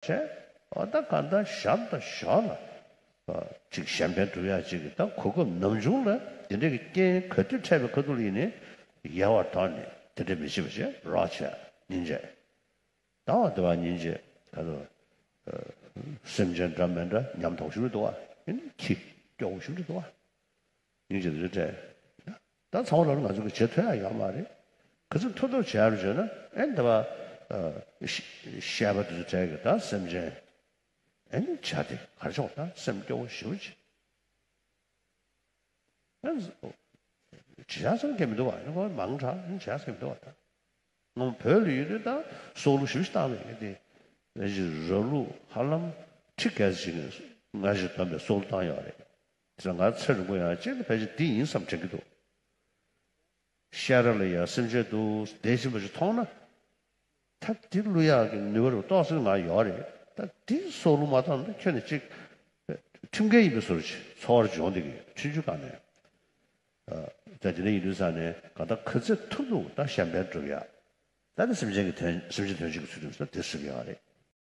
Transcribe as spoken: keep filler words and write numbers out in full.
བྱས། ཨ་ད་ག་ད་ཞབས་ད་ཞོག་ལ། ཨ་ཅིག་གཞན་ཕན་སྒྲུབ་ཡག་ཅིག་གི་ད་གོ་སྐབས་ནམ་བྱུང་ལ་དེ་འདྲའི་གི་རྐྱེན་ག་དུས་འཕྲད་པའི་ཁ་ཐུག་ལ་ཡིན་ནའི་ཡལ་བར་དོར་ནས་དེ་འདྲ་མི་བྱེད་པ་བྱས་རོགས་བྱས་སྙིང་རྗེ། ད་བ་དེ་བ་སྙིང་རྗེ་ད་དུ་སེམས་ཅན་འདྲ་མི་འདྲ་ཉམ་ཐག་ཞིག་རེད་འདུག་བ། ཡིན་ནའི་ཁྱི་སྐྱོ་བོ་ཞིག་རེད་འདུག་བ། སྙིང་རྗེ་དེ་ཚོ་སྤྲད། ད་ཚང་མ་ལོ་ང་ཚོ་གི་བྱེད་ཐུབ་ཡག་ཡོད་མ་རེད། ག་ཚོད་ཐུབ་ཐུབ་བྱས་རུ་བྱས་ན་ཨེ་འདི་བ། ཤ- བཤད་པ་དེ་ཚོ་གྲས་ཀྱི་ད་སེམས་ཅན་ཨེ་ནི་བྱ་དེ་གར་ཆོག་ད་སེམས་སྐྱོ་བོ་ཞེ་པོ་ཅིག་ཨེ་བྱེད་ཡག་སེམས་སྐྱེ་མི་འདུག་བ། ཨེ་ཁོ་མང་དྲགས་ཨེ་བྱེད་ཡག་སེམས་སྐྱེ་མི་འདུག་བ། ད་ང་བོད་ལ་ཡོད་དུས་ད་སྲོག་བླུ་ཞེ་པོ་ཅིག་བཏང་བས་ངས་དེ་ཕལ་ཆེར་ར་ལུག་ཧ་ལམ་ཁྲི་ག་ཚོད་ཅིག་ང་ཞིག་བསྡོམས་པས་སྲོག་བླུ་བཏང་ཡོད་རེད། དེ་ལ་ང་ཚེ་རིང་པོ་ཡང་གཅིག་ནི་ཕལ་ཆེར་འདི་ཡིན་བསམ་དྲན་གྱི་འདུག་ཤ་ར་ལ་ཡ་སེམས་ཅན་འདུག་བསྡད་བཞིན་པ་ཞིག་མཐོང་ན། ད་འདི་བླུ་ཡག་གི་ནུས་པ་རུ་ཏོག་ཙམ་ང་ཡོད་རེད། ད་འདི་སྲོག་བླུ་མ་བཏང་ན་ཁྱོན་ནས་གཅིག་ཁྲིམས་འགལ་ཡིན་པའི་བཟོ་འདྲ་ཅིག་ཚོར་བ་ཅིག་ཡོང་བསྡད་ཀྱི་ཡོད། ཆུང་ཆུང་སྒང་ནས། ད་དེ་འདྲ་ཡིན་དུས་ཙང་ནས་གང་ལྟར་ག་ཚོད་ཐུབ་ཐུབ་ད་གཞན་ཕན་སྒྲུབ་ཡག་ད་ནི་སེམས་ཅན་གྱི་དོན་སེམས་ཅན་དོན་བྱེད་ཀྱི་ཚུལ་ཁྲིམས་སུ་དེ་ཟེར་གྱི་ཡོད་རེད།